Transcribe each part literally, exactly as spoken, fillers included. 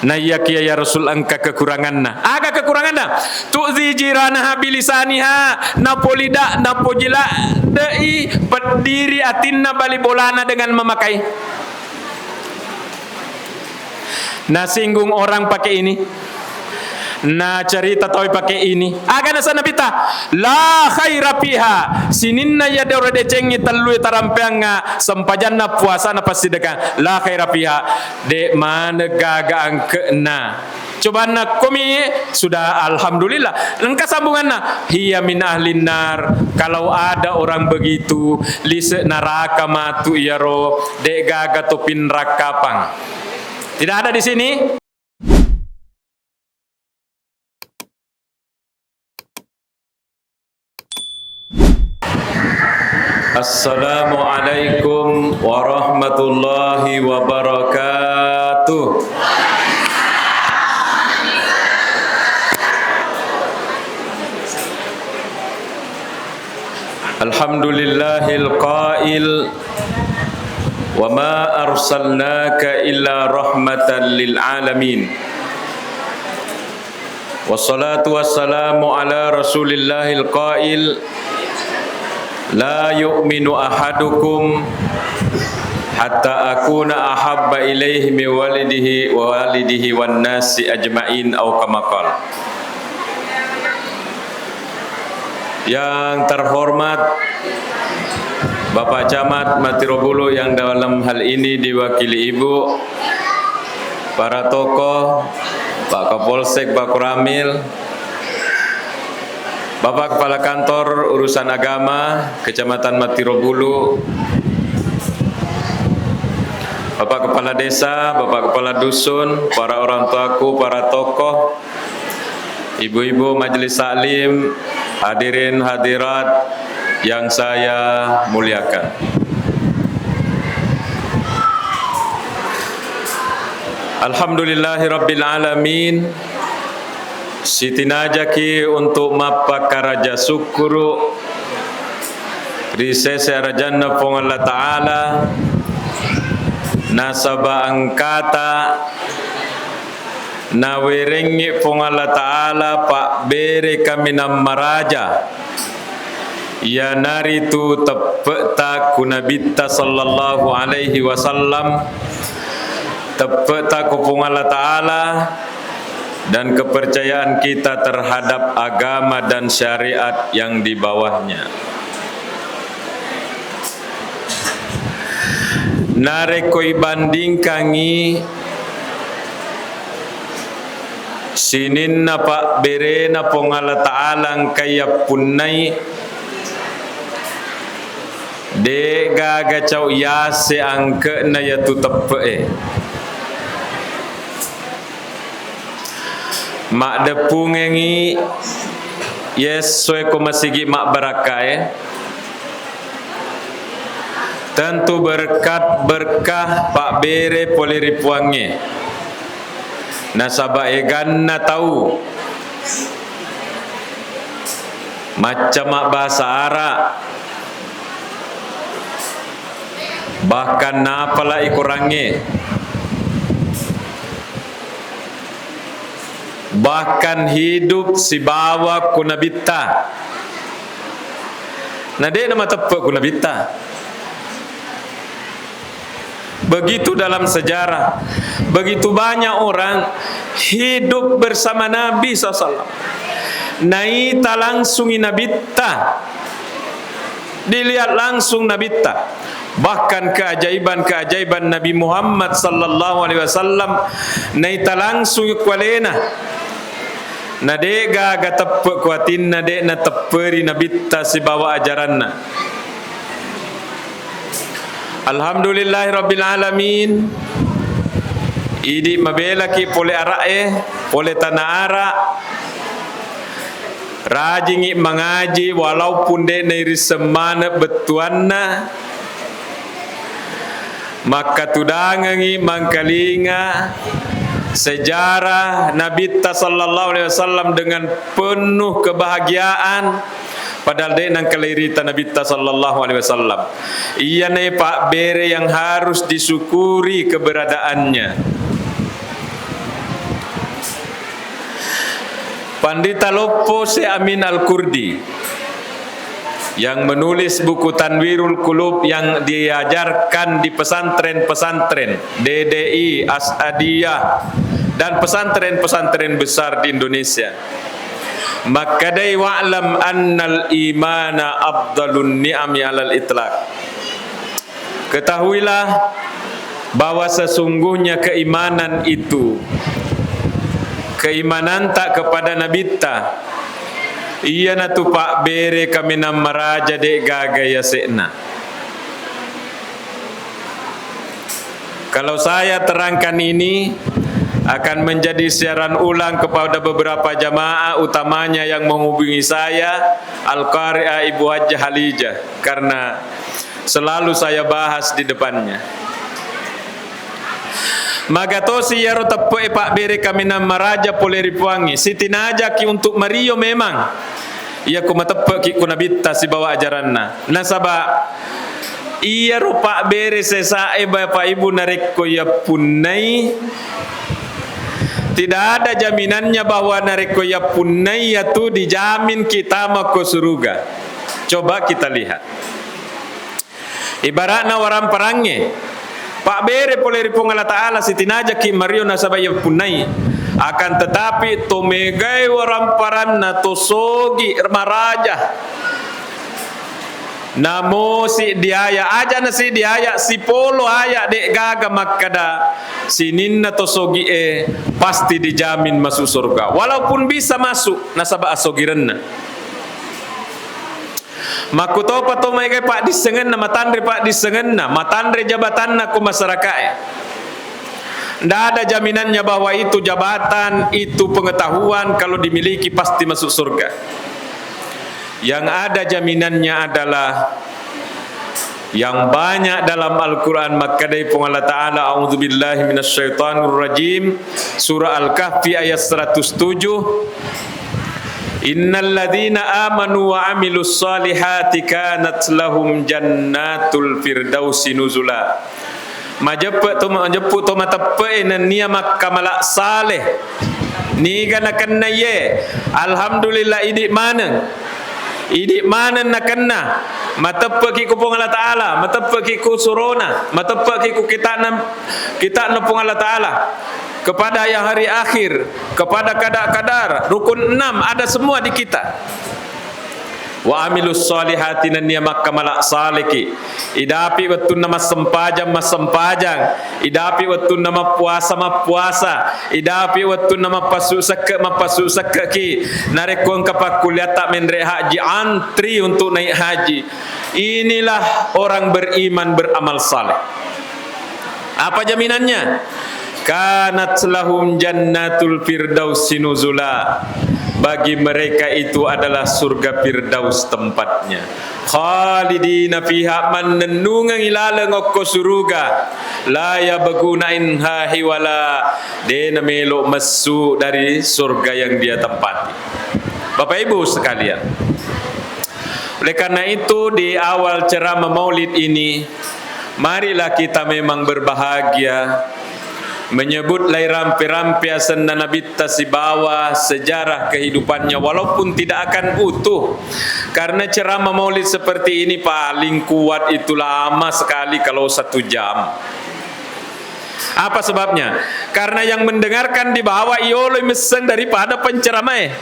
Naiyakiya ya Rasul engka kekuranganna. Aga kekuranganna? Tu'zi jiranaha bilisaniha, napolida, napojiladde'i peddiri atinna bali bolana dengan memakai. Nasinggung orang pakai ini. Nacerita tauwe pakai ini. Aga naseng Nabitta? La khaira fiha. Sininna iya doro decengnge tellue tarampeangnga, sempajanna, puasana, passidekang. La khaira fiha. De' maneng gaga angke'na. Cobanna komi sudah alhamdulillah. Engka sambunganna. Hiya min ahlin nar. Kalau ada orang begitu, lise' neraka matu iyaro, de' gaga to pinrakkapang. Tidak ada di sini. Assalamualaikum warahmatullahi wabarakatuh. Alhamdulillahil qail, "Wa ma arsalnaka illa rahmatan lil alamin." Wassalatu wassalamu ala rasulillahil qail, "La yu'minu ahadukum hatta akuna ahabba ilaihi min walidihi wa walidihi wan nasi ajmain," au kama qal. Yang terhormat Bapak Camat Matirobulu yang dalam hal ini diwakili Ibu, para tokoh, Pak Kapolsek, Pak Koramil, Bapak Kepala Kantor Urusan Agama Kecamatan Matirobulu, Bapak Kepala Desa, Bapak Kepala Dusun, para orang tuaku, para tokoh, ibu-ibu majelis taklim, hadirin hadirat yang saya muliakan. Alhamdulillahirabbil alamin. Sitinajaki untuk mappakaraja sukkuru ri sese arajanna Puang Allah Ta'ala, nasaba engkata nawerengngi Puang Allah Ta'ala pabbere kaminang maraja, iyanaritu teppe'ta ku Nabitta sallallahu alaihi wasallam, teppe'ta ku Puang Allah Ta'ala, dan kepercayaan kita terhadap agama dan syariat yang di bawahnya. Narekko ibandingkangngi sininna pabberena Puang Allah Ta'ala engka yappunnai, de' gaga cau yase angke'na yatu teppe'e. Maddeppungengngi yessoe ko masigi mabbarakkae, tentu berkat berkah pabbere pole ri Puangnge. Nasaba eganna tau macca mabbahasa Arab, bahkan napalai Korangnge, bahkan hidup sibawa ku Nabitta. Na de' namateppe' ku Nabitta. Begitu dalam sejarah, begitu banyak orang hidup bersama Nabi sallallahu alaihi wasallam. Naita langsungi Nabitta, dilihat langsung Nabitta. Bahkan keajaiban-keajaiban Nabi Muhammad sallallahu alaihi wasallam naita langsung ku alena. Na de' gaga teppe' ku atinna, de' natepperi Nabitta sibawa ajaranna. Alhamdulillahirabbil alamin. Idi' mabelaki pole ara'e, pole tana ara'. Rajingngi mangaji walaupun de' nairisseng maneng bettuanna. Makkatudangengngi mangkalinga sejarah Nabitta sallallahu alaihi wasallam dengan penuh kebahagiaan, padahal de' nangkalairita Nabitta sallallahu alaihi wasallam. Iyanae pabbere yang harus disyukuri keberadaannya. Pandita Loppo Syekh Amin Al-Kurdi yang menulis buku Tanwirul Qulub yang diajarkan di pesantren-pesantren D D I, As'adiyah, dan pesantren-pesantren besar di Indonesia. Makkedai, "Wa'lam annal imana afdalun ni'ami alal itlaq." Ketahuilah bahwa sesungguhnya keimanan itu, keimananta kepada Nabitta, iyanatu pabbere kaminang maraja de'gaga yase'na. Kalau saya terangkan ini, akan menjadi siaran ulang kepada beberapa jamaah, utamanya yang menghubungi saya, Al-Qari'ah Ibu Hajjah Halijah, karena selalu saya bahas di depannya. Magatosi iyaro teppe'e pabbere kaminang maraja pole ri Puangnge, sitinajaki untuk mario memang. Iyako mateppe'ki ku Nabitta sibawa ajaranna. Nasaba iyaro pabbere sesae, Bapak Ibu, narekko yappunnai, tidak ada jaminannya bahwa narekko yappunnai yatu dijamin kita mako suruga. Coba kita lihat. Ibaratna waramparangnge, pabbere pole ri Puang Allah Ta'ala, sitinajaki mario nasaba yappunnai. Akan tetapi, tomegai waramparanna, tosogi maraja. Namosi diaya, aja nasi diaya, sipolo aya de'gaga makkada, sininna tosogi'e pasti dijamin masuk surga. Walaupun bisa masuk, nasaba asogirenna. Makkutopa to maega paddissengenna, matanre paddissengenna, matanre jabatanna ko masyarakae. Ndak ada jaminannya bahwa itu jabatan, itu pengetahuan kalau dimiliki pasti masuk surga. Yang ada jaminannya adalah yang banyak dalam Al-Quran, makkedai Puang Allah Ta'ala, "A'udzubillahi minasyaitonirrajim." Surah Al-Kahfi ayat seratus tujuh. "Innalladzina amanu wa amilus salihati kanat lahum jannatul firdausi nuzula." Majeppe' to, majeppe' to mateppe'e nennia makkamala saleh. Niga nakenna iye? Alhamdulillah, idi maneng. Idi maneng nakenna. Mateppe'ki ku Puang Allah Ta'ala, mateppe'ki ku surona, mateppe'ki ku kita'na, kita'na Puang Allah Ta'ala. Kepada yang hari akhir, kepada kada kadar, rukun enam ada semua di kita. Wa amilus solihati, nennia makkamala saleki. Idapi wettunna massempajang, massempajang. Idapi wettunna mappuasa, mappuasa. Idapi wettunna mappassu sekke, mapassu sekkeki. Narekko engka pakkuliatta menre haji, antri untuk naik haji. Inilah orang beriman beramal saleh. Apa jaminannya? Kanat lahum jannatul firdausi nuzula. Bagi mereka itu adalah surga Firdaus tempatnya. Khalidina fiha, mannennungeng ilaleng okko suruga. La yabghuna anha hiwala, de namelo messu dari surga yang dia tempati. Bapak Ibu sekalian, oleh karena itu, di awal ceramah Maulid ini, marilah kita memang berbahagia, menyebut lai rampe-rampe asenna Nabitta sibawa sejarah kehidupannya, walaupun tidak akan utuh. Karena ceramah Maulid seperti ini paling kuat itu lama sekali, kalau satu jam. Apa sebabnya? Karena yang mendengarkan di bawah iyolo misseng daripada penceramahe.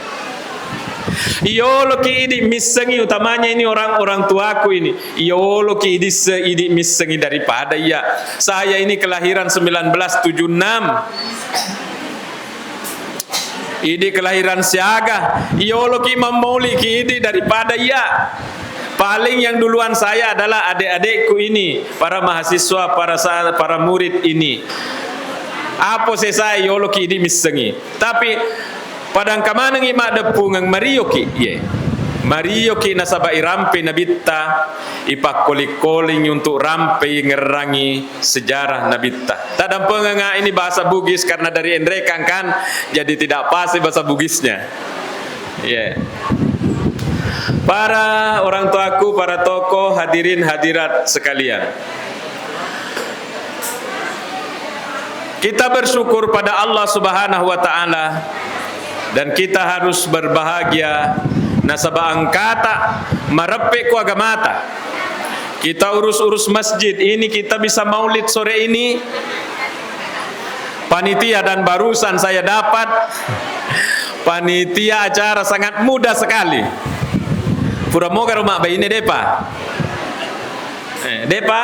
Iyoloki idi missengi, utamanya ini orang, orang tuaku ini. Iyoloki idi se-, idi missengi daripada iya. Saya ini kelahiran sembilan belas tujuh enam. Idi kelahiran siaga, iyoloki mammauliki idi daripada iya. Paling yang duluan saya adalah adik-adikku ini, para mahasiswa, para sa-, para murid ini. Apo sesa iyoloki idi missengi. Tapi padangka manengi maddeppungeng, marioki, ye. Marioki nasaba irampe Nabitta, ipakkoling-koling untuk rampei ngerrangi sejarah Nabitta. Taddampengeng ini bahasa Bugis karena dari Enrekang kan, jadi tidak pasti bahasa Bugisnya. Iya. Para orang tuaku, para tokoh, hadirin hadirat sekalian. Kita bersyukur pada Allah Subhanahu wa Ta'ala Dan kita harus berbahagia nasaba engkata mareppe ku agamata. Kita urus-urus masjid ini, kita bisa maulid sore ini. Panitia, dan barusan saya dapat panitia acara sangat muda sekali. Pura moga rumah bayi ini, depa? Eh, depa?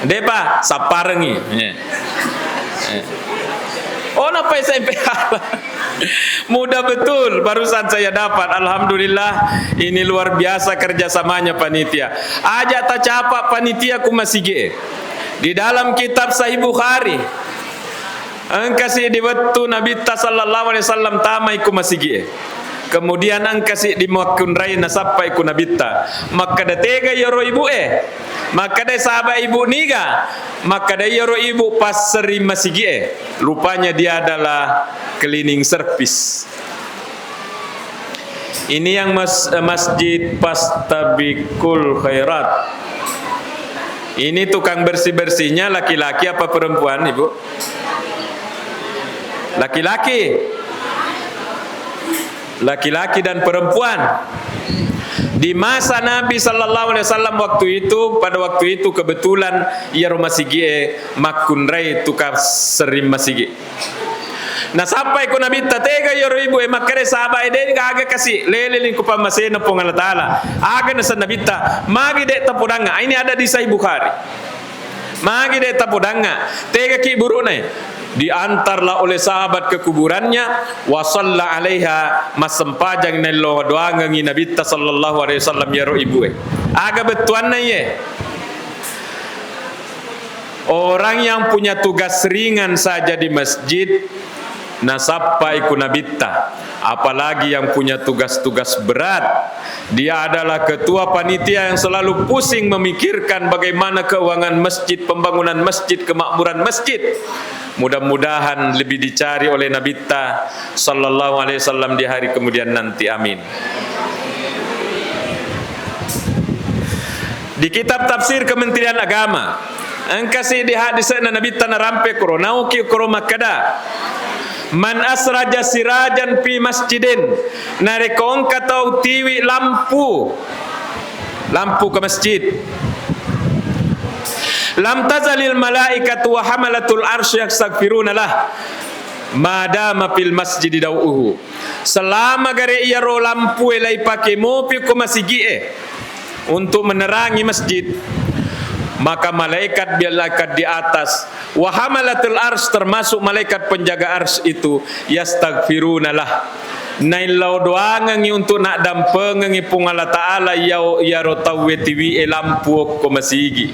Depa, sapparengi. Eh. Eh. Oh, napa S M P? Mudah betul, barusan saya dapat. Alhamdulillah, ini luar biasa kerjasamanya panitia. Aja tacapa panitia ku masigi. Di dalam kitab Sahih Bukhari, engkasi di wettu Nabitta sallallahu alaihi wasallam tamai ku masigi. Kemudian engkasi di makkunrai nasappai ku Nabitta. Makkeda tega iyaro ibu e. Makkeda sahabat ibu niga. Makkeda iyaro ibu passerring masigi e. Rupanya dia adalah cleaning service. Ini yang mas-, eh, masjid Pastabikul Khairat. Ini tukang bersih-bersihnya laki-laki apa perempuan, Ibu? Laki-laki. Laki-laki dan perempuan. Di masa Nabi sallallahu alaihi wasallam waktu itu, pada waktu itu kebetulan iyaro masigi e makkunrai tukang serring masigi. Nasappai ko Nabitta, tega iyaro ibu e, makkeda sahabat e, de gaga kasi, leleni ko pammasena Puang Allah Taala. Aga naseng Nabitta, magi de tapodangnga. Ini ada di Sahih Bukhari. Magi de tapodangnga, tega ki burukna e. Diantarlah oleh sahabat ke kuburannya, wa shalla alaiha, massempajang nello doangengi Nabitta sallallahu alaihi wasallam iyaro ibu e. Aga bettuanna iye? Orang yang punya tugas ringan saja di masjid, nasappai ku Nabitta, apalagi yang punya tugas-tugas berat. Dia adalah ketua panitia yang selalu pusing memikirkan bagaimana keuangan masjid, pembangunan masjid, kemakmuran masjid. Mudah-mudahan lebih dicari oleh Nabitta sallallahu alaihi wasallam di hari kemudian nanti. Amin. Di kitab tafsir Kementerian Agama, engkasi di hadisna Nabitta narampe koro, nauki koro makkeda, "Man asraja sirajan fi masjidin," narekko engka tau tiwi lampu, lampu ke masjid, "lam tazalil malaikatu wa hamalatul arsy yastaghfiruna lah, madama fil masjidi dau'uhu." Selama gare iyaro lampue laipake mopi ko masigi'e untuk menerangi masjid, maka malaikat-malaikat di atas, wa hamalatul arsy, termasuk malaikat penjaga arsy itu, yastaghfiruna lah, naillau doangengi untuk naddampengengi Puang Allah Taala iyau-, iyaro tauwe tiwi'e lampu okko masigi.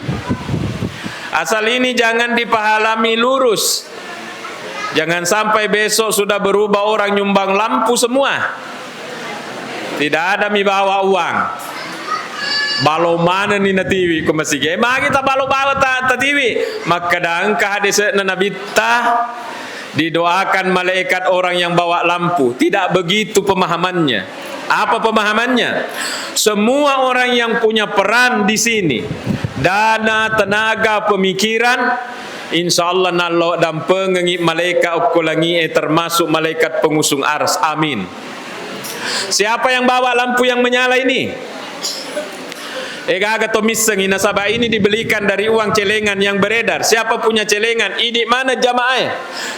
Asal ini jangan dipahami lurus. Jangan sampai besok sudah berubah orang nyumbang lampu semua. Tidak ada mi bawa uang. Balo manenni natiwi ko masigi. Eh, magi tabalo-balo ta-, tatiwi. Makkeda engka hadisna Nabitta, didoakan malaikat orang yang bawa lampu. Tidak begitu pemahamannya. Apa pemahamannya? Semua orang yang punya peran di sini, dana, tenaga, pemikiran, insya Allah nallo dampengengi malaika okko langi'e, termasuk malaikat pengusung ars. Amin. Siapa yang bawa lampu yang menyala ini? Egaga to missengi, nasaba ini dibelikan dari uang celengan yang beredar. Siapa punya celengan? Ini mana jamaah?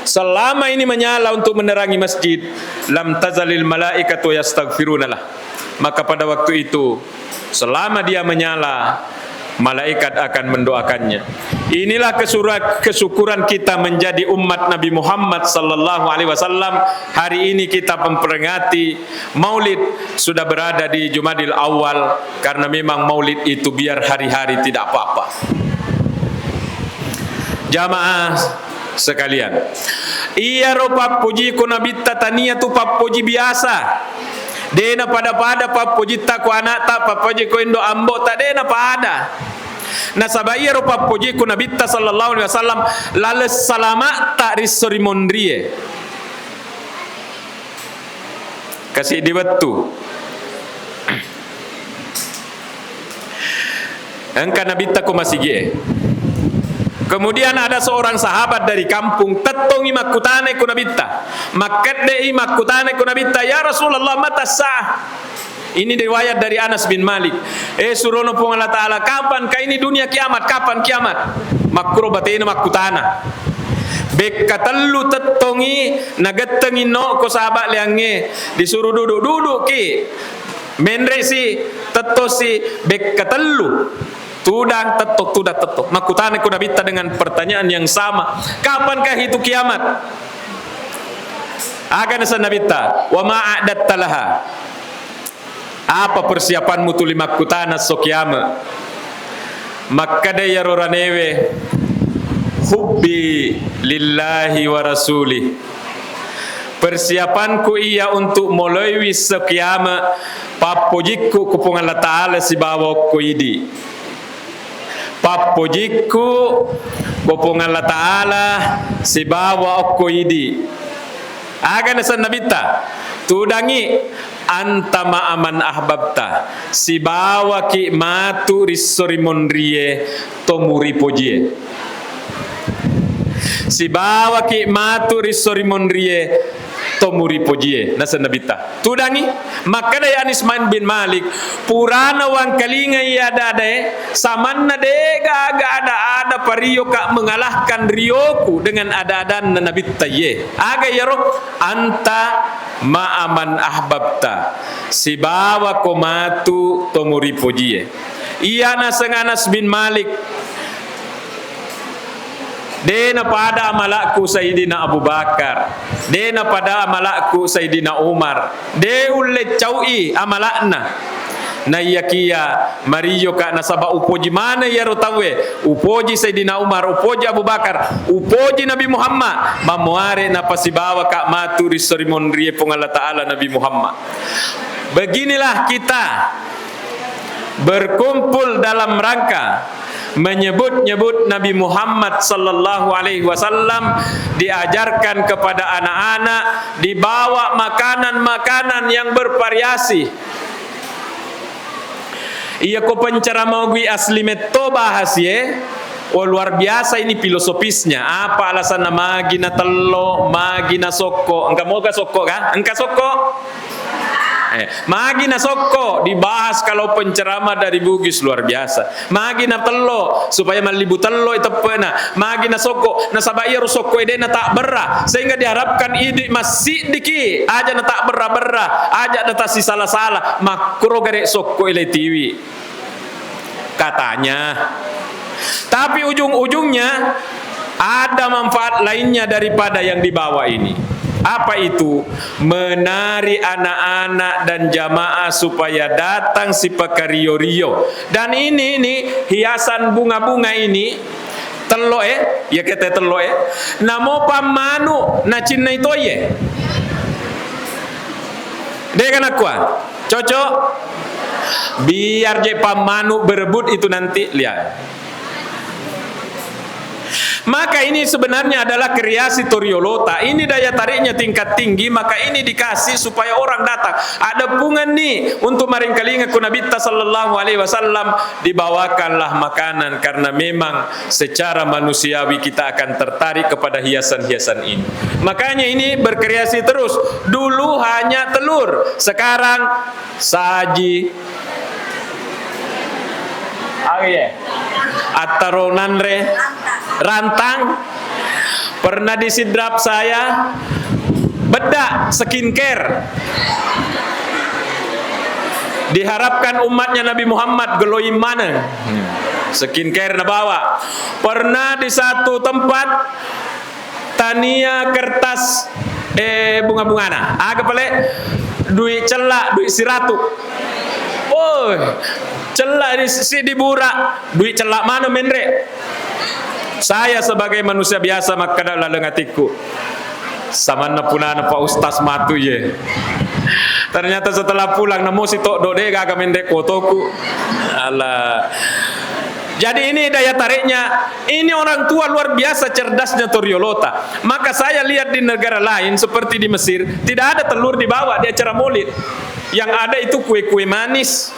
Selama ini menyala untuk menerangi masjid, lam tazalil malaikatu yastaghfirunalah. Maka pada waktu itu, selama dia menyala, malaikat akan mendoakannya. Inilah kesura-, kesyukuran kita menjadi umat Nabi Muhammad sallallahu alaihi wasallam. Hari ini kita memperingati Maulid, sudah berada di Jumadil Awal, karena memang Maulid itu biar hari-hari tidak apa-apa. Jamaah sekalian, iyaro pappoji ko Nabitta tania tu pappoji biasa. Dena pada-pada pappojitta ko anakta, pappoji ko indo ambo'ta, dena pada. Nasaba iyaro pappoji ko Nabitta sallallahu alaihi wasallam, laleng salamatta ri esso ri monrie. Kasi di wettu. Engka Nabitta ko masigi'e. Kemudian ada seorang sahabat dari kampung, tettongi makkutanai ko Nabitta. Makkedde'i makkutanai ko Nabitta, "Ya Rasulullah, mata sa'ah?" Ini riwayat dari Anas bin Malik. "Eh, surono Puang Allah Ta'ala, kapan ka ini dunia kiamat? Kapan kiamat?" Makkuro batena makkutana. Bekka tellu tettongi nagettengi no ko sahabat liangnge, disuru duduk-duduk ki. Menre si, tetto si, bekka tellu. Tudang, tetto, tudang, tetto. Makkutana ko Nabitta dengan pertanyaan yang sama, "Kapankah itu kiamat?" Aga nasa Nabitta, "Wa ma a'datta laha?" Apa persiapanmu tuli makkutana esso kiamat? Makkeda iyaro ranewe, "Hubbi lillahi wa rasuli." Persiapanku iya untuk moloiwi esso kiamat, pappojikku ko Puang Allah Ta'ala sibawa okko idi. Pappojikku ko Puang Allah Ta'ala sibawa okko idi. Aga nasenna Nabitta? Tudangi, "Anta ma'a man ahbabta," sibawaki matu risso rimonrie to muripojie. Sibawaki matu risso rimonrie to muripojie, nasenna Nabitta. Tudangi, makkeda ya Anas bin Malik, "Purana wangkalingai ada-adae, samanna degaga ada-ada pariyoka mengalahkan riyoku dengan ada-adanna Nabitta iye." Aga iyaro? "Anta ma'a man ahbabta," sibawa ko matu to muripojie. Iya naseng Anas bin Malik, "De napada amalakku Sayyidina Abu Bakar, de napada amalakku Sayyidina Umar, de ulleccau'i amalakna. Naiyakiya mariyoka nasaba upoji maneng iyaro tauwe, upoji Sayyidina Umar, upoji Abu Bakar, upoji Nabi Muhammad, mamuare napasibawaka matu risso rimonrie Puang Allah Ta'ala Nabi Muhammad." Beginilah kita berkumpul dalam rangka menyebut-nyebut Nabi Muhammad sallallahu alaihi wasallam, diajarkan kepada anak-anak, dibawa makanan-makanan yang bervariasi. Iya ko penceramah gui asli metto bahas ye, oh, luar biasa ini filosofisnya. Apa alasanna magi na tello, magi na sokko? Engka moga sokko ka? Engka sokko? Eh, magi na sokko dibahas kalau penceramah dari Bugis luar biasa. Magi na tello supaya mallibu tello i teppena. Magi na sokko nasaba iyaro sokko e de na takberra sehingga diharapkan idi massiddiki aja na takberra-berra, aja na tasisala-sala. Makkuro gare sokko e le tiwi. Katanya. Tapi ujung-ujungnya ada manfaat lainnya daripada yang dibawa ini. Apa itu? Menarik anak-anak dan jamaah supaya datang sipakario-rio. Dan ini, ini hiasan bunga-bunga ini, tello e, ya kete tello e, namo pammanu nacinnai toye. Dega nakkua? Cocok? Biar je pammanu berebut itu nanti, lihat. Maka ini sebenarnya adalah kreasi toriolota. Ini daya tariknya tingkat tinggi, maka ini dikasih supaya orang datang. Ada pungan nih untuk maringkalinga ku Nabitta sallallahu alaihi wasallam, dibawakanlah makanan karena memang secara manusiawi kita akan tertarik kepada hiasan-hiasan ini. Makanya ini berkreasi terus. Dulu hanya telur, sekarang saji. Awi ye. Attaro nanre. Rantang. Pernah disidrap saya bedak skincare. Diharapkan umatnya Nabi Muhammad glowing maneng. Skincare nabawa. Pernah di satu tempat tania kertas, eh, bunga-bungana. Aga pale? Duit cella, duit siratu. Oh, cella di si-, di bura, duit cella mana menre? Saya sebagai manusia biasa makkeda laleng atikku, samanna punana Pak Ustaz matu ye. Ternyata setelah pulang namo si toddo de gaga menre kotoku. Alah. Jadi ini daya tariknya, ini orang tua luar biasa cerdasnya toriolota. Maka saya lihat di negara lain seperti di Mesir, tidak ada telur dibawa di acara maulid. Yang ada itu kue-kue manis.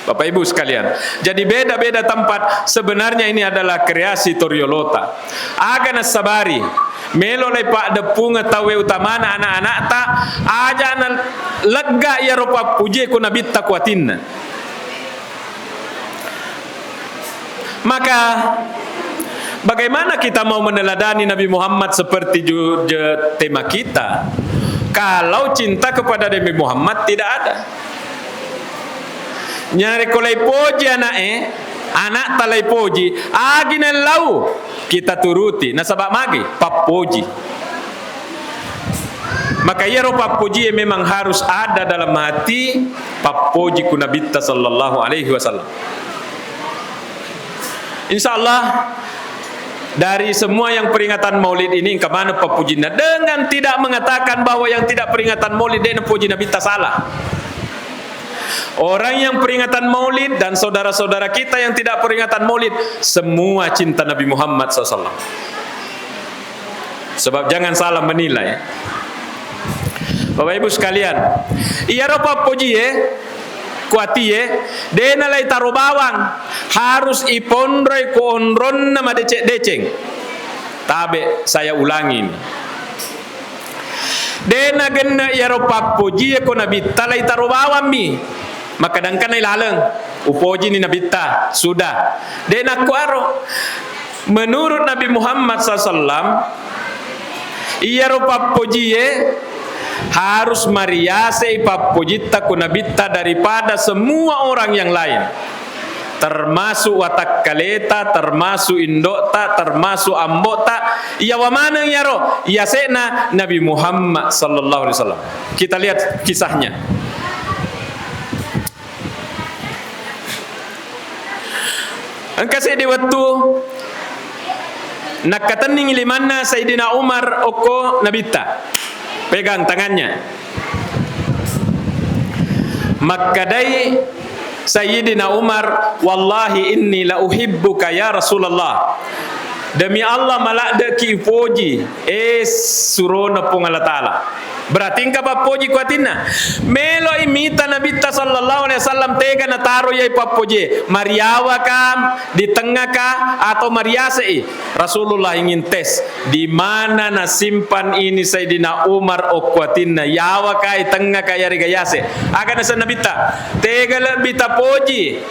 Bapak Ibu sekalian, jadi beda-beda tempat, sebenarnya ini adalah kreasi toriolota. Aga nassabari, melo lai paddeppungeng tauwe utamana anak-anakta, aja na lega iyaro pappujie ku nabitta ku atinna. Maka, bagaimana kita mau meneladani Nabi Muhammad seperti ju-, je-, tema kita, kalau cinta kepada Nabi Muhammad tidak ada? Narekko laipoji ana'e, ana'ta laipoji, agi naellau, kita turuti. Nasaba magi? Pappoji. Maka iyaro pappojie memang harus ada dalam hati, pappoji ku Nabitta sallallahu alaihi wasallam. Insya Allah, dari semua yang peringatan Maulid ini, engka maneng pappojinna. Dengan tidak mengatakan bahwa yang tidak peringatan Maulid, de' napoji Nabitta, salah. Orang yang peringatan Maulid dan saudara-saudara kita yang tidak peringatan Maulid, semua cinta Nabi Muhammad sallallahu alaihi wasallam. Sebab jangan salah menilai. Bapak Ibu sekalian, iyaro pappojie, kuatie, de' nalaitaro bawang, harus iponroi ku onronna madeceng-deceng. Tabe, saya ulangi ini. De' nagenne iyaro pappojie ko Nabitta laitaro bawammi. Makkadangkanai laleng, upojini Nabitta, sudah. De' nakkuaro. Menurut Nabi Muhammad sallallahu alaihi wasallam, iyaro pappojie harus mariasei pappojitta ku Nabitta daripada semua orang yang lain. Termasuk watakkaleta, termasuk indo'ta, termasuk ambo'ta, iyawa maneng iyaro, iyase'na Nabi Muhammad sallallahu alaihi wasallam. Kita lihat kisahnya. Engka seddi wettu nakkatenningi limanna Sayyidina Umar okko Nabitta. Pegang tangannya. Makkedai Sayyidina Umar, "Wallahi inni la uhibbuka ya Rasulullah." Demi Allah, maladde'ki upoji, eh, surona Puang Allah Ta'ala. Berarti engka pappoji ku atinna. Meloi mita Nabitta sallallahu alaihi wasallam tega nataro iyai pappoji. Mariawaka, di tengngaka, atau mariase'i? Rasulullah ingin tes, di mana nasimpan ini Sayyidina Umar okko atinna, yawakai, tengngaka, yarega yase. Aga nasenna Nabitta, tega lebbi tapoji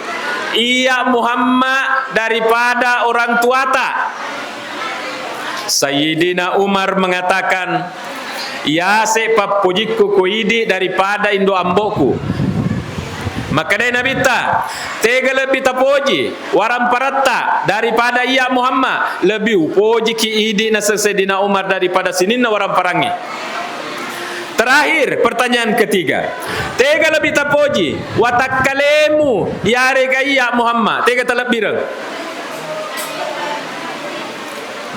iya Muhammad daripada orang tuata? Sayyidina Umar mengatakan, yase pappojikku ku idi daripada indo amboku. Makkedai Nabitta, tega lebbi tapoji waramparatta daripada iya Muhammad? Lebbi upojiki idi naseng Sayyidina Umar daripada sininna waramparangnge. Terakhir, pertanyaan ketiga. Tega lebbi tapoji watakkalemu yarega iya Muhammad? Tega talebbireng?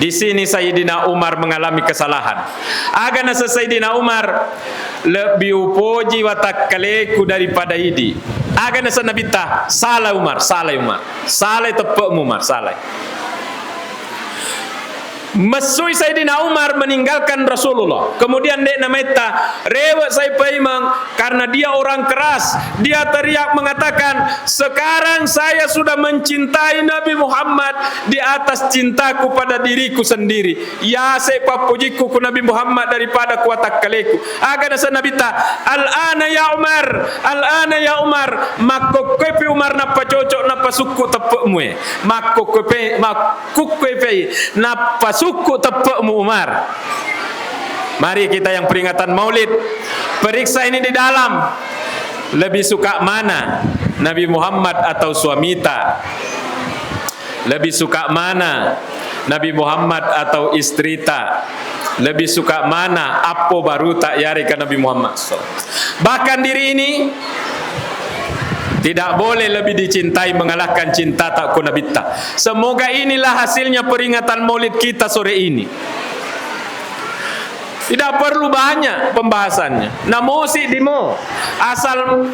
Di sini Sayyidina Umar mengalami kesalahan. Aga naseng Sayyidina Umar, lebbi upoji watakkaleku daripada idi. Aga naseng Nabitta, salah Umar, salah Umar. Salah teppe'mu Umar, salah. Messui Sayyidina Umar meninggalkan Rasulullah. Kemudian de' nametta, rewe' sai paimeng karena dia orang keras. Dia teriak mengatakan, "Sekarang saya sudah mencintai Nabi Muhammad di atas cintaku pada diriku sendiri." Yase pappojikku ku Nabi Muhammad daripada ku watakkaleku. Aga naseng Nabitta, "Al-ana ya Umar, al-ana ya Umar." Makkokkoepi Umar nappa cocok, nappa sukku teppe'mu e. Makkokkoepe-, makkukkoepe nappa sukku teppe'mu Umar. Mari kita yang peringatan Maulid, periksa ini di dalam. Lebih suka mana, Nabi Muhammad atau suamita? Lebih suka mana, Nabi Muhammad atau istrita? Lebih suka mana, appo baruta yarega Nabi Muhammad? Bahkan diri ini tidak boleh lebih dicintai mengalahkan cintata ko Nabitta. Semoga inilah hasilnya peringatan Maulid kita sore ini. Tidak perlu banyak pembahasannya. Namosi dimo. Asal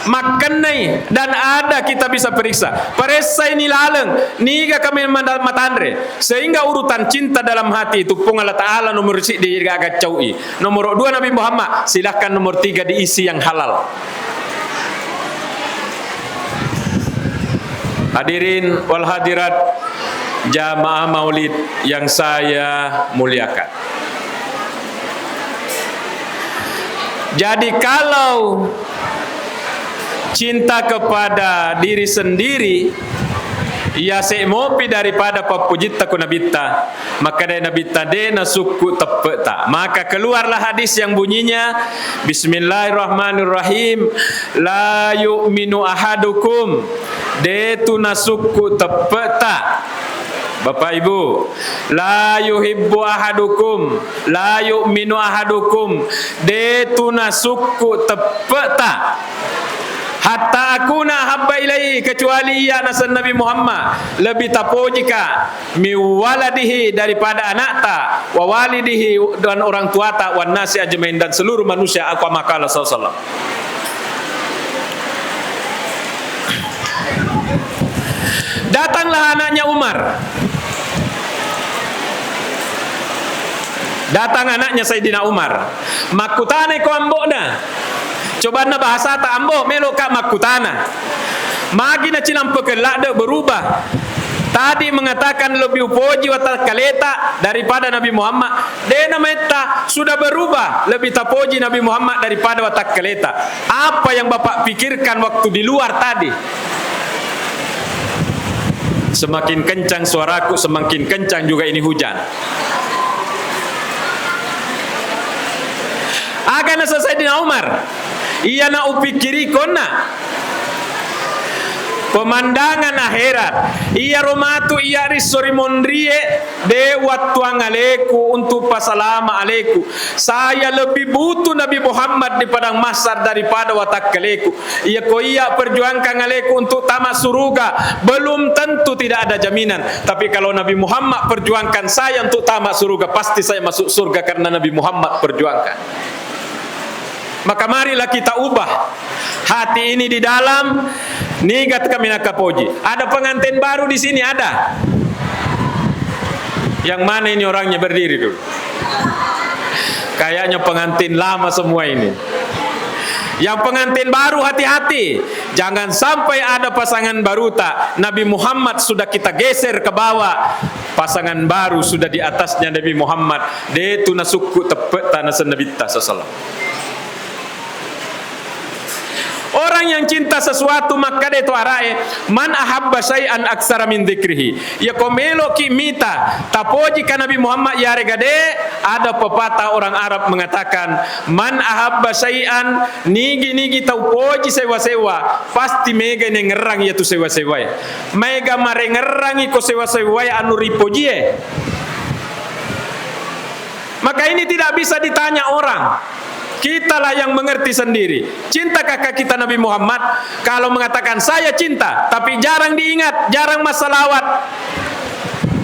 makkennai dan ada kita bisa periksa. Paressai ni laleng, niga kami manda-, matanre. Sehingga urutan cinta dalam hati itu Puang Allah Ta'ala nomor siddi gaga cau'i. Nomor dua Nabi Muhammad, silahkan nomor tiga diisi yang halal. Hadirin wal hadirat jamaah maulid yang saya muliakan. Jadi, kalau cinta kepada diri sendiri, ya, se'mopi daripada pappujitta ku Nabitta. Makkedai Nabitta, de' nasukku teppe'ta. Maka keluarlah hadis yang bunyinya, Bismillahirrahmanirrahim, la yu'minu ahadukum, de' tu nasukku teppe'ta. Bapak Ibu, la yuhibbu ahadukum, la yu'minu ahadukum, de' tu nasukku teppe'ta. Hatta akuna ahabba ilaihi, kecuali iya naseng Nabi Muhammad lebih tapojika, min waladihi, daripada anakta, wa walidihi, dan orang tuata, wan nasi ajmain, dan seluruh manusia, au kama qala sallallahu alaihi wasallam. Datanglah anaknya Umar. Datang anaknya Sayyidina Umar. Makkutanai ko ambo'na. Cobanna bahasata, "Ambo, melo'ka makkutana. Magi nacilampekeng ladde berubah? Tadi mengatakan lebih upoji watakkaleta daripada Nabi Muhammad." De' nametta, sudah berubah, lebih tapoji Nabi Muhammad daripada watakkaleta. Apa yang Bapak pikirkan waktu di luar tadi? Semakin kencang suaraku, semakin kencang juga ini hujan. Aga naseng Sayyidina Umar, iyana upikkirikonna pemandangan akhirat, iyaro matu iya ri esso ri monrie, de' wattuang aleku untuk pasalama aleku. Saya lebih butuh Nabi Muhammad di padang mahsyar daripada watakkaleku. Iya ko iya perjuangkan aleku untuk tamat suruga, belum tentu, tidak ada jaminan. Tapi kalau Nabi Muhammad perjuangkan saya untuk tamat suruga, pasti saya masuk surga karena Nabi Muhammad perjuangkan. Maka marilah kita ubah hati ini di dalam, niga kami nakapoji. Ada pengantin baru di sini, ada? Yang mana ini orangnya, berdiri dulu. Kayaknya pengantin lama semua ini. Yang pengantin baru, hati-hati. Jangan sampai ada pasangan baruta. Nabi Muhammad sudah kita geser ke bawah. Pasangan baru sudah di atasnya Nabi Muhammad. De' tu nasukku teppe'ta naseng Nabitta sallallahu alaihi wasallam. Orang yang cinta sesuatu, makkeda to ara'e, "Man ahabba syai'an aksara min dzikrihi." Iya ko meloki mita tapojika Nabi Muhammad, yarega de', ada pepatah orang Arab mengatakan, "Man ahabba syai'an," nigi-nigi tau poji sewa-sewa, pasti mega naengngerang iyatu sewa-sewae. Maega marengngerangi ko sewa-sewae anu ripojie. Maka ini tidak bisa ditanya orang. Kitalah yang mengerti sendiri. Cintakah kita Nabi Muhammad? Kalau mengatakan, "Saya cinta," tapi jarang diingat, jarang massalawat,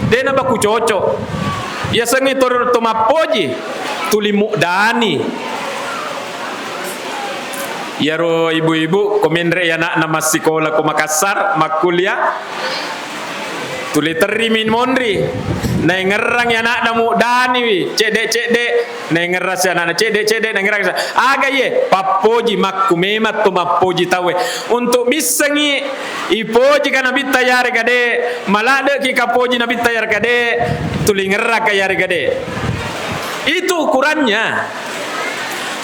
de' nabaku cocok. Yasengnge to, to mappoji, tuli muddani. Iyaro ibu-ibu, ko menre'i ana'na massikola ko Makassar, makkuliah, tuli terrimi monri, naengngerangngi ana'na muddaniwi, cedde-cedde, naengngerang si ana'na, cedde-cedde, naengngerang si. Aga iye? Pappoji, makku memang to mappoji tauwe. Untuk missengngi ipojika Nabitta yarega de', maladdeki kapoji Nabitta yarega de', tuli ngerrangka yarega de'. Itu ukurannya.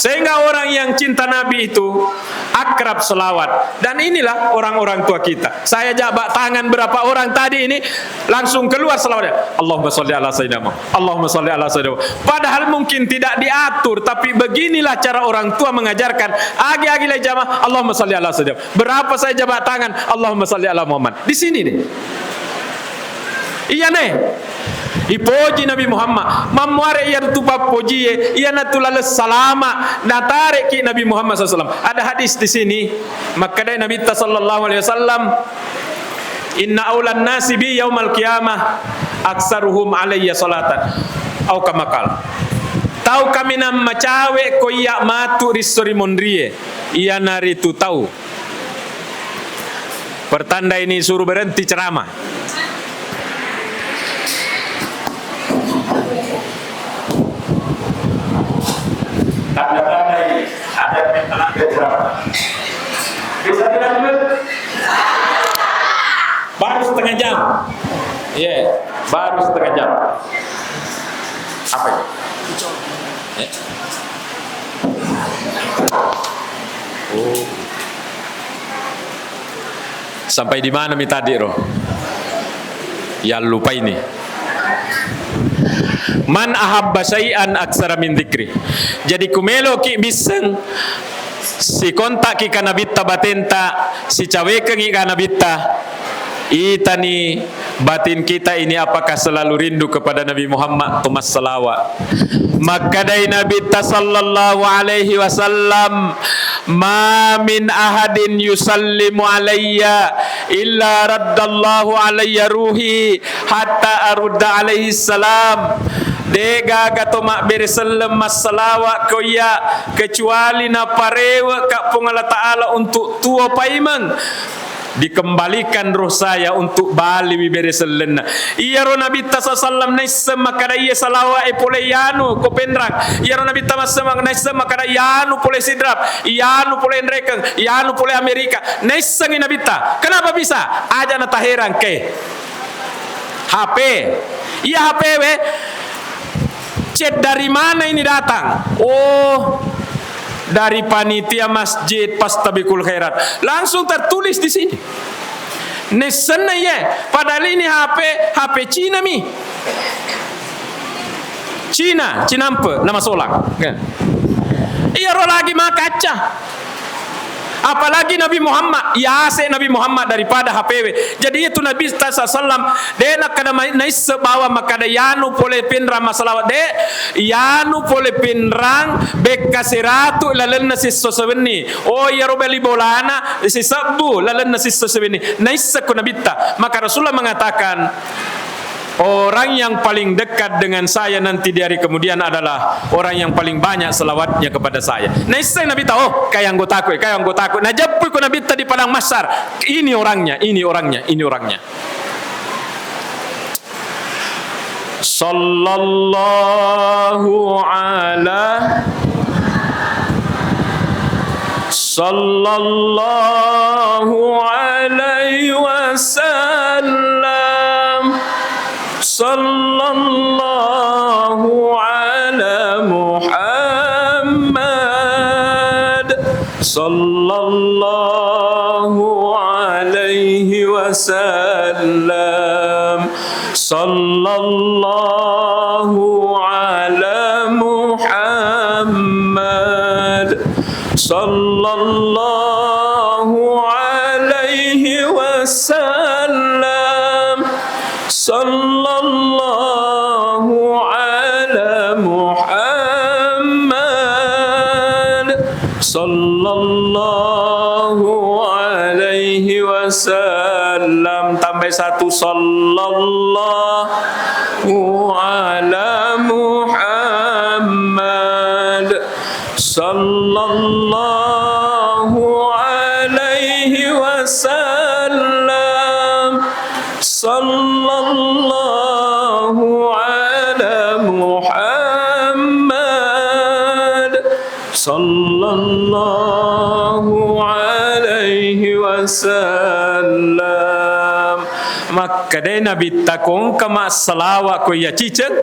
Sehingga orang yang cinta Nabi itu akrab selawat. Dan inilah orang-orang tua kita. Saya jabat tangan berapa orang tadi ini, langsung keluar selawatnya. "Allahumma sholli ala sayyidina Muhammad. Allahumma sholli ala sayyidina Muhammad." Padahal mungkin tidak diatur, tapi beginilah cara orang tua mengajarkan. Agi-agi lai jamaah, "Allahumma sholli ala sayyidina Muhammad." Berapa saya jabat tangan, "Allahumma sholli ala Muhammad." Di sini nih. Iyana ipoji Nabi Muhammad, mammuare iyatu pappojie, iyanatu laleng salama, natareki Nabi Muhammad sallallahu alaihi wasallam. Ada hadis di sini, makkedai Nabitta sallallahu alaihi wasallam, "Inna aulan nasi bi yaumal qiyamah aksaruhum alayya salatan." Au kama qala. Tau kaminang macawe ko iya matu ri esso ri monrie, iyanaritu tau Pertanda ini suruh berhenti ceramah. Tanda-tanda ini ada yang telah ceramah. Bisa dilanjut? Iya, baru setengah jam. Apa itu? Eh? Oh. Sampai di mana mi tadi, Ro? Yallupai ni. Man ahabba syai'an aksara min dzikri. Jadi, ku meloki bisseng, sikontakki ka Nabitta batenta, sicawekengngi ka Nabitta, itani batin kita ini apakah selalu rindu kepada Nabi Muhammad, to massalawa. Makkedai Nabitta sallallahu alaihi wasallam, "Ma min ahadin yusallimu alayya illa raddallahu alayya ruhi hatta arudda alaihi salam." De gaga to mabbere selleng massalawa ko iya, kecuali naparewe ka Puang Allah Ta'ala untuk tuo paimeng. Dikembalikan roh saya untuk baliwi bere sellenna. Iyaro Nabitta sallallahu alaihi wasallam naisseng makkada iya salawa e pole yanu ko Penrang. Iyaro Nabitta masseng naisseng makkada yanu pole Sidrap, yanu pole Nrekeng, yanu pole Amerika. Naissengi Nabitta. Kenapa bisa? Aja nataherang ke. H P. Iya H P we. Chat dari mana ini datang? Oh, dari panitia masjid Fastabiqul Khairat. Langsung tertulis di sini. Naissenna iye. Padahal ini H P, H P Cina mi. Cina, Cinampe, nama solang. Iyaro lagi makacca. Apalagi Nabi Muhammad, yase Nabi Muhammad daripada H P we. Jadi itu Nabi sallallahu alaihi wasallam, de nakkada mai-, naisseng bawang makkada yanu pole Penrang massalawa, de, yanu pole Penrang bekka seratu lalenna sisso sewenni. Oh, iyaro bali bolana sisebbu lalenna sisso sewenni. Naisseng ko Nabitta. Maka Rasulullah mengatakan, orang yang paling dekat dengan saya nanti di hari kemudian adalah orang yang paling banyak selawatnya kepada saya. Naisseng Nabitta, oh, kai anggotaku, kai anggotaku. Najeppui ko Nabitta di padang mahsyar. Ini orangnya, ini orangnya, ini orangnya. Sallallahu ala, sallallahu alaihi wasallam. Sallallahu ala Muhammad. Sallallahu alaihi wasallam. Sallallahu ala Muhammad. Sallallahu alaihi wasallam. Sallallahu ala Muhammad. Sallallahu alaihi wasallam. Tambahi satu. Sallallahu ala Muhammad. Sallallahu alaihi wasallam. Sallallahu ala Muhammad. Sallallahu alaihi wasallam. Makkedai Nabitta, ko engka massalawa ko iya ciceng,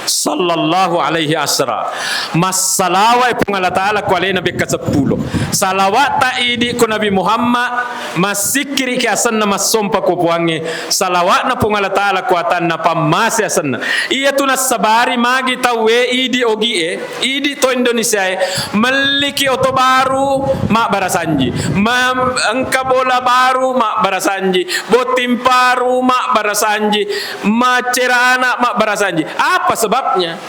sallallahu alaihi asra. Massalawa e Puang Allah Ta'ala ko alena bekka seppulo. Salawatta idi ko Nabi Muhammad, massikkiriki asenna, massompa ko Puangnge. Salawatna Puang Allah Ta'ala ko atanna, pammase asenna. Iyatu nassabari magi tauwe idi ogi e, idi to Indonesia e, melliki oto baru mabbarasanji, ma-, engka bola baru mabbarasanji, botting paru mabbarasanji, maccera anak mabbarasanji. Apa sebabnya?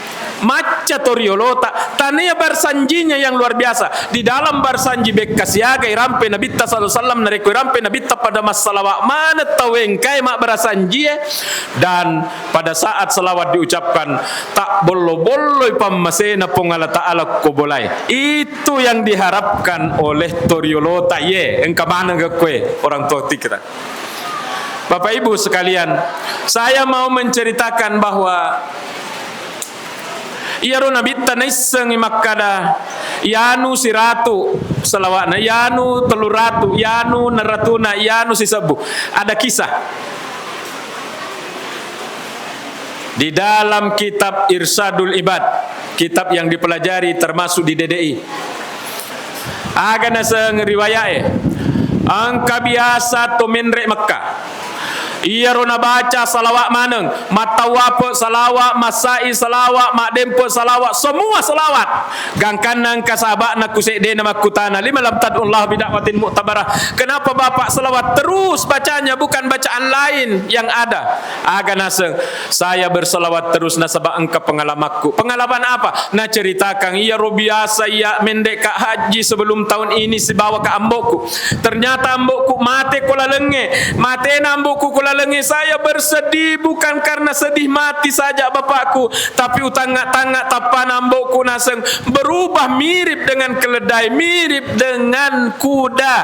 Macca to riolota, tania barsanjinya yang luar biasa. Di dalam barsanji bekka siaga irampe Nabitta sallallahu alaihi wasallam, narekko irampe Nabitta pada massalawa maneng tau engkae mabbarasanjie, dan pada saat salawat diucapkan, tabbollo-bolloi pammasena Puang Allah Ta'ala ko bolae. Itu yang diharapkan oleh to riolota, ye, engka maneng gekkoe orang tua kita. Bapak Ibu sekalian, saya mau menceritakan bahwa iyaro Nabitta naissengi makkada, yanu siratu salawatna, yanu telluratu, yanu naratuna, yanu sisebbu. Ada kisah. Di dalam kitab Irsyadul Ibad, kitab yang dipelajari termasuk di D D I, aga naseng riwaya'e, engka biasa to menre' Mekka. Iyaro nabaca salawat maneng, mattawape salawat, massai salawat, maddempe salawat, semua salawat. Gangkanna engka sahaba'na ku se'dena makkutana, "Lima lam tad'ullaha bida'watin mu'tabarah?" Kenapa Bapak selawat terus bacanya, bukan bacaan lain yang ada? Aga naseng, "Saya berselawat terus nasaba engka pengalamanku." Pengalaman apa? Naceritakan, "Iyaro biasa iya mende'ka haji sebelum tahun ini sibawa ka ambo'ku. Ternyata ambo'ku mate ko lalengnge. Matena ambo'ku ko lalengnge, saya bersedih bukan karena sedih mati saja bapakku, tapi utangnga-tangnga tappana ambo'ku naseng berubah mirip dengan keledai, mirip dengan kuda."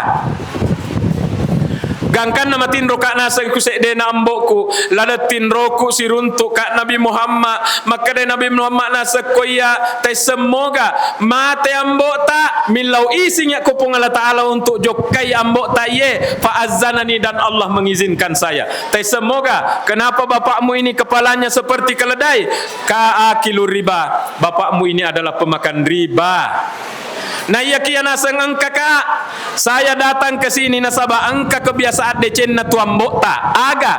Gangkanna matinroka naseng ku se'dena ambo'ku, ladde' tinroku siruntu' ka Nabi Muhammad. Makkeda Nabi Muhammad naseng ko iya, "Taisseng moga mate ambo'ta, millau isingngi ko Puang Allah Ta'ala untuk jokkai ambo'ta iye." Fa azzanani, dan Allah mengizinkan saya. "Taisseng moga, kenapa bapakmu ini kepalanya seperti keledai?" "Ka akilu riba, bapakmu ini adalah pemakan riba." Na iyakiya naseng engkaka, saya datang ke sini nasaba engka kebiasaan decenna tu ambo'ta. Aga?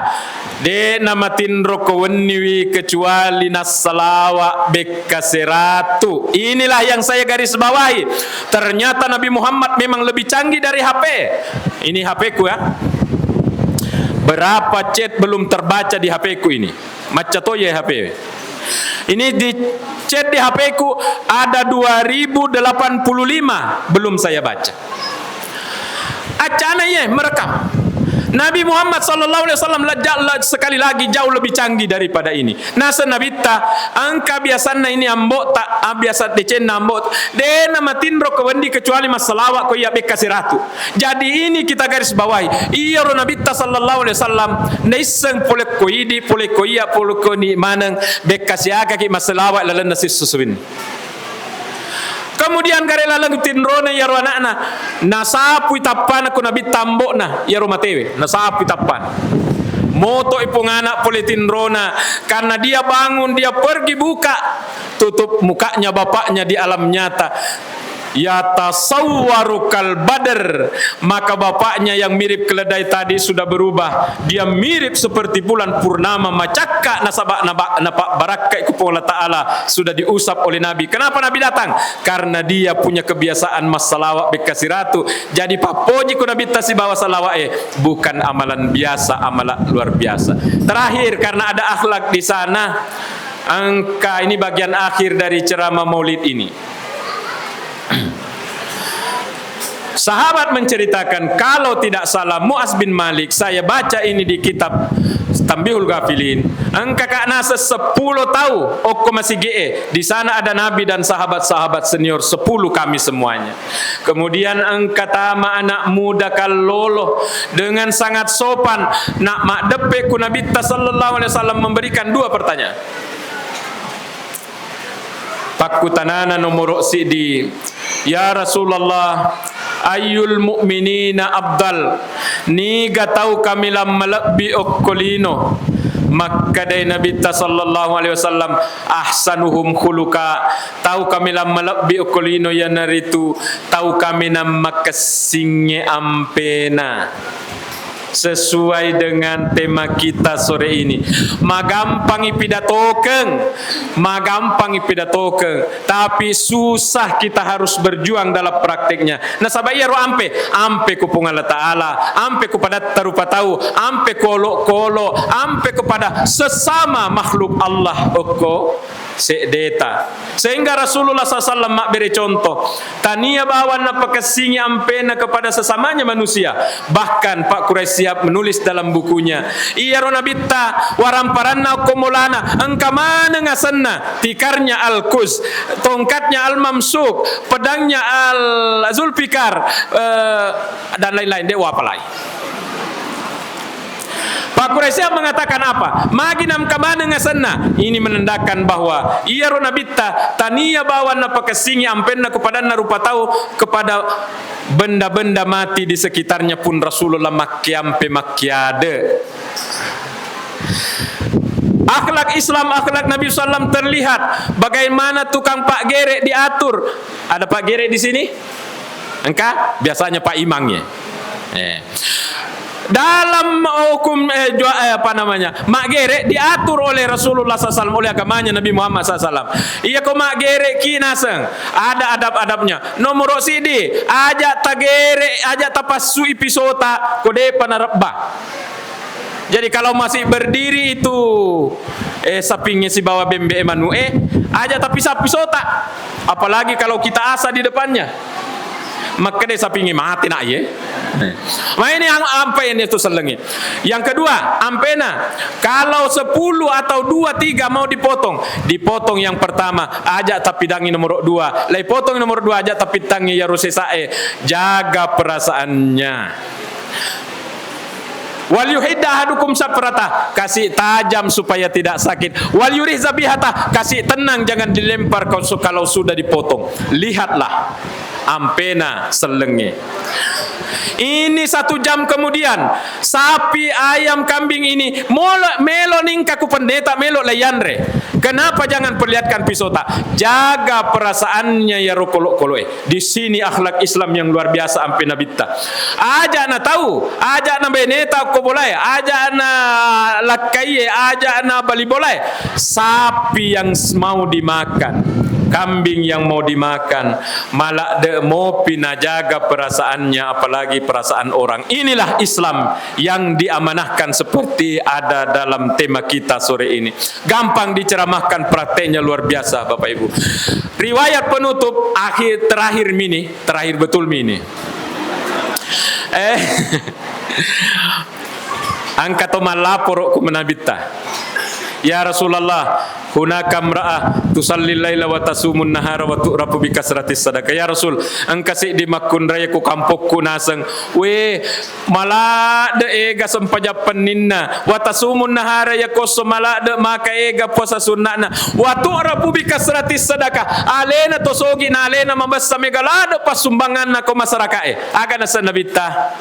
De' namatinro ko wenniwi kecuali nassalawa bekka seratu. Inilah yang saya garis bawahi. Ternyata Nabi Muhammad memang lebih canggih dari H P. Ini H P-ku ya. Berapa chat belum terbaca di H P-ku ini? Macca to ye H P. Ini di chat di H P-ku ada dua ribu delapan puluh lima belum saya baca. Accana ye merekam. Nabi Muhammad sallallahu alaihi wasallam la-, la-, sekali lagi jauh lebih canggih daripada ini. Naseng Nabitta, engka biasanna ini ambo'ta, ah, biasa decenna ambo'ta. De' namatinro ko wendi kecuali massalawa ko iya bekka siratu. Jadi ini kita garis bawahi. Iyaro Nabitta sallallahu alaihi wasallam naisseng pole ko idi, pole ko iya, pole ko ni maneng bekka siagaki massalawa lalenna sissusuwin. Kemudian gare laleng tinrona iyaro ana'na, nasapui tappana ko Nabitta ambo'na iyaro matewe, nasapui tappana. Moto'i pong ana' pole tinrona, karena dia bangun, dia pergi buka, tutup mukanya bapaknya di alam nyata. Yatasawwaru kal badr, maka bapaknya yang mirip keledai tadi sudah berubah. Dia mirip seperti bulan purnama, macakka nasaba naba-, napabbarakkai ku Puang Allah Ta'ala, sudah diusap oleh Nabi. Kenapa Nabi datang? Karena dia punya kebiasaan massalawat bekka siratu. Jadi pappoji ku Nabitta sibawa salawat e, bukan amalan biasa, amalan luar biasa. Terakhir, karena ada akhlak di sana, engka ini bagian akhir dari ceramah Maulid ini. Sahabat menceritakan, kalau tidak salah, Muaz bin Malik, saya baca ini di kitab Tambihul Ghafilin, engka ka naseng seppulo tau okko masigi'e, di sana ada Nabi dan sahabat-sahabat senior, sepuluh kami semuanya. Kemudian engka tama anak muda kallolo dengan sangat sopan, nak maddeppe ku Nabitta sallallahu alaihi wasallam memberikan dua pertanyaan. Pakkutanana nomoro siddi, "Ya Rasulullah, ayyul mu'minina afdal?" Niga tau kamilang malebbi okko lino? Makkedai Nabitta sallallahu alaihi wasallam, "Ahsanuhum khuluqa." Tau kamilang malebbi okko lino iyanaritu tau kaminang makessingnge ampena. Sesuai dengan tema kita sore ini. Magampangi pidatokeng, magampangi pidatokeng, tapi susah kita harus berjuang dalam prakteknya. Nasaba iyaro ampe, ampe ku Puang Allah Ta'ala, ampe ku padatta rupa tau, ampe ku olokolo, ampe kepada sesama makhluk Allah okko seddeta. Sehingga Rasulullah sallallahu alaihi wasallam mabbere contoh, tania bawang napakessingi ampena kepada sesamanya manusia. Bahkan Pak Quraish Shihab menulis dalam bukunya, iyaro Nabitta waramparanna okko molana engka maneng asenna, tikarnya Al-Qus, tongkatnya Al-Mamsuk, pedangnya Al-Zulfikar, eh, dan lain-lain, de' wapalai. Pak Quraish Shihab mengatakan apa? Magi namka maneng asenna. Ini menandakan bahwa iyaro Nabitta tania bawang napakessingi ampenna ku padanna rupa tau kepada benda-benda mati di sekitarnya pun Rasulullah makkeampe makkeade. Akhlak Islam, akhlak Nabi sallam terlihat. Bagaimana tukang paggere diatur? Ada paggere di sini? Engka? Biasanya Pak Imang ya. Eh. Dalam hukum, eh, jua-, eh, apa namanya, maggere diatur oleh Rasulullah sallallahu alaihi wasallam, oleh agamanya Nabi Muhammad sallallahu alaihi wasallam. Iya ko maggere ki naseng, ada adab-adabnya. Nomoro sidi, aja tagere, aja tapassui pisota ko depa narebba. Jadi kalau masih berdiri itu, eh, sapingnge sibawa bembe e manu e, aja tapisau pisota. Apalagi kalau kita asa di depannya. Makkeda sapingnge, "Mate nak ye." Nah, ini yang ampe ini tu sellengi. Yang kedua, ampena, kalau sepuluh atau dua tiga mau dipotong, dipotong yang pertama, aja tapidangi nomor dua. Lai potong nomor dua, aja tapitangi ya ruse sae. Jaga perasaannya. Wal yuhidda ahadukum syafratah, kasih tajam supaya tidak sakit. Wal yurih zabihatah, kasih tenang, jangan dilempar kalau su-, kalau sudah dipotong. Lihatlah, ampena sellengnge. Ini satu jam kemudian, sapi, ayam, kambing ini molo-, melo ningka ku pendeta, melo layanre. Kenapa jangan perlihatkan pisota? Jaga perasaannya ya rokolo-koloe. Di sini akhlak Islam yang luar biasa ampe Nabitta. Aja na tau, aja na beneta ko bolae, aja na lakkaie, aja na bali bolae. Sapi yang s-, mau dimakan, kambing yang mau dimakan, maladde mopi najaga perasaannya, apalagi perasaan orang. Inilah Islam yang diamanahkan seperti ada dalam tema kita sore ini. Gampang diceramahkan, prakteknya luar biasa, Bapak Ibu. Riwayat penutup akhir, terakhir mini, terakhir betul mini. Eh, engka to mallaporo ku Nabitta. Ya Rasulullah, hunaka imra'ah tusalli laila wa tasumun nahara wa tu'rafu bi kasratis sadaqah. Ya Rasul, engka seddi makkunrai ku kampokku naseng. We, Maladde ega sempajang penninna, wa tasumun nahara, yakosso maladde maka ega puasa sunna'na, wa tu'rafu bi kasratis sadaqah, alena to sogi na alena mabessa mega ladde passumbanganna ko masyarakae. Aga naseng Nabitta?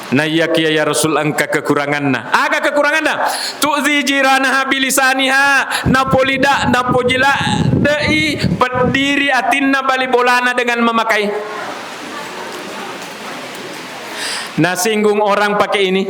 Naiyakiya ya Rasul engka kekuranganna. Aga kekuranganna? Tu'zi jiranaha bilisaniha, napolida, napojiladde'i peddiri atinna bali bolana dengan memakai. Nasinggung orang pakai ini.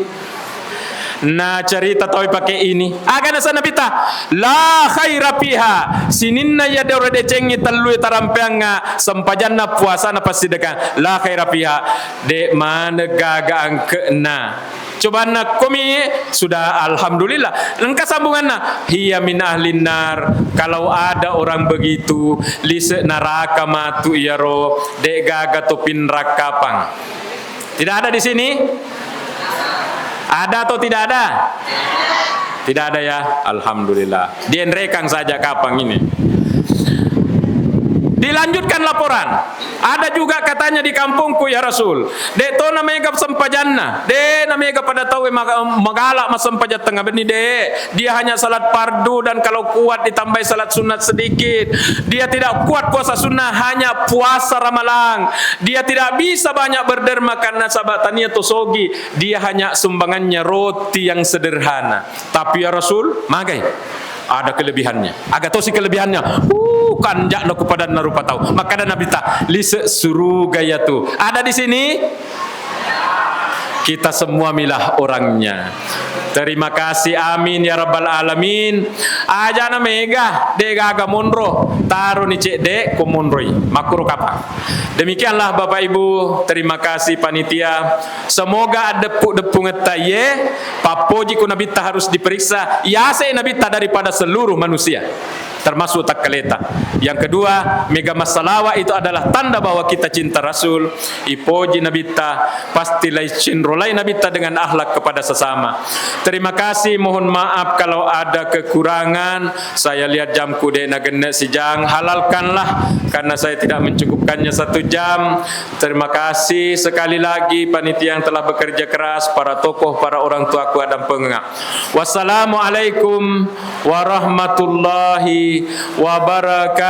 Nacerita tauwe pakai ini. Aga naseng Nabitta? La khaira fiha. Sininna iya doro decengngi tellue tarampeangnga, sempajanna, puasana, passidekang. La khaira fiha. De maneng gaga angke'na. Cobanna komi sudah alhamdulillah. Engka sambunganna. Hiya min ahlin nar. Kalau ada orang begitu, lise neraka matu iyaro, de gaga to pinrang kapang. Tidak ada di sini? Ada atau tidak ada? Tidak ada ya, alhamdulillah. Dienrekang saja kapang ini. Dilanjutkan laporan. Ada juga katanya di kampungku, ya Rasul. De to na mega sempajanna. De na mega pada tau maga-, magala massempajang tengnga benni, de. Dia hanya salat fardu dan kalau kuat ditambahi salat sunat sedikit. Dia tidak kuat puasa sunnah, hanya puasa ramalang. Dia tidak bisa banyak berderma karena sabab tania to sogi. Dia hanya sumbangannya roti yang sederhana. Tapi ya Rasul, magai. Ada kelebihannya. Aga tosi kelebihannya? Uh, kanja'na ku padanna rupa tau. Makkeda Nabitta, lise suruga ya tu. Ada di sini? Kita semua milah orangnya. Terima kasih, amin ya rabbal alamin. Ajana mega, de gaga monro, taroni cedde ko monroi. Makkuro kapang. Demikianlah Bapak Ibu, terima kasih panitia. Semoga addeppu-deppungetta iye, pappoji ku Nabitta harus diperiksa, yase Nabitta daripada seluruh manusia. Termasuk takkaleta. Yang kedua, mega massalawa itu adalah tanda bahwa kita cinta Rasul. Ipoji Nabitta, pasti lai cinrolai Nabitta dengan akhlak kepada sesama. Terima kasih, mohon maaf kalau ada kekurangan. Saya lihat jamku de nagenne sijang, halalkanlah karena saya tidak mencukupkannya satu jam. Terima kasih sekali lagi panitia yang telah bekerja keras, para tokoh, para orang tuaku, adampengenga. Wassalamualaikum warahmatullahi wabarakatuh.